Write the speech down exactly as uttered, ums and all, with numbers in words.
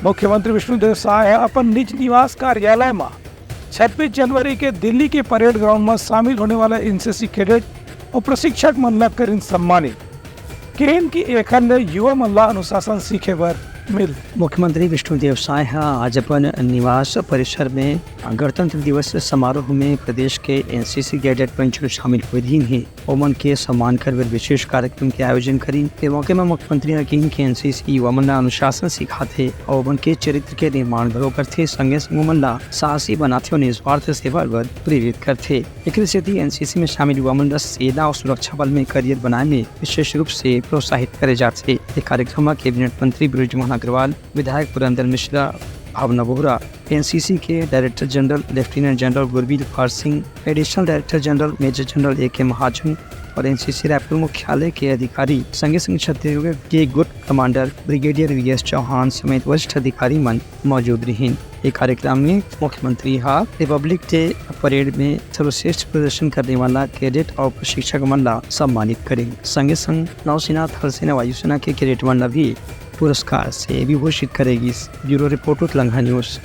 मुख्यमंत्री विष्णुदेव साय ह अपन निज निवास कार्यालय म छब्बीस जनवरी के दिल्ली के परेड ग्राउंड म शामिल होने वाला एनसीसी कैडेट अउ प्रशिक्षक मन ल करिन सम्मानित। किहिन कि एखर ले युवा मन ल अनुशासन सीखे बर मिल। मुख्यमंत्री विष्णुदेव साय ह आज अपन निवास परिसर में गणतंत्र दिवस समारोह में प्रदेश के एनसीसी कैडेट मन जो शामिल हुए रहिन हे, ओमन के सम्मान करे बर विशेष कार्यक्रम के आयोजन करिन। ए मौके म मुख्यमंत्री ह किहिन कि एनसीसी युवा मन ल अनुशासन सिखाथे अउ ओमन के चरित्र के निर्माण घलो करथे, संगे संग ओमन ल साहसी बनाथे अउ निस्वार्थ सेवा बर प्रेरित करथे। एकरे सेती एनसीसी में शामिल युवा मन ल सेना अउ सुरक्षा बल में करियर बनाए में विशेष रूप से प्रोत्साहित करे जाथे। ए कार्यक्रम म कैबिनेट मंत्री बृजमोहन अग्रवाल, विधायक पुरंदर मिश्रा, भावना बोहरा, एनसीसी के director general lieutenant general Gurbir Pal Singh, additional director general major general A K Mahajan और एनसीसी रायपुर मुख्यालय के अधिकारी, संगे संग छत्तीसगढ़ के गुट कमांडर ब्रिगेडियर वीएस चौहान समेत वरिष्ठ अधिकारी मन मौजूद रहिन। ए कार्यक्रम में मुख्यमंत्री ह रिपब्लिक डे परेड में सर्वश्रेष्ठ प्रदर्शन करने वाला कैडेट और प्रशिक्षक मन ला सम्मानित करिन। संगे संग नौसेना, थल सेना, वायुसेना के कैडेट मन ला भी पुरस्कार से विभूषित करे गिस। Bureau report, Utlangha news.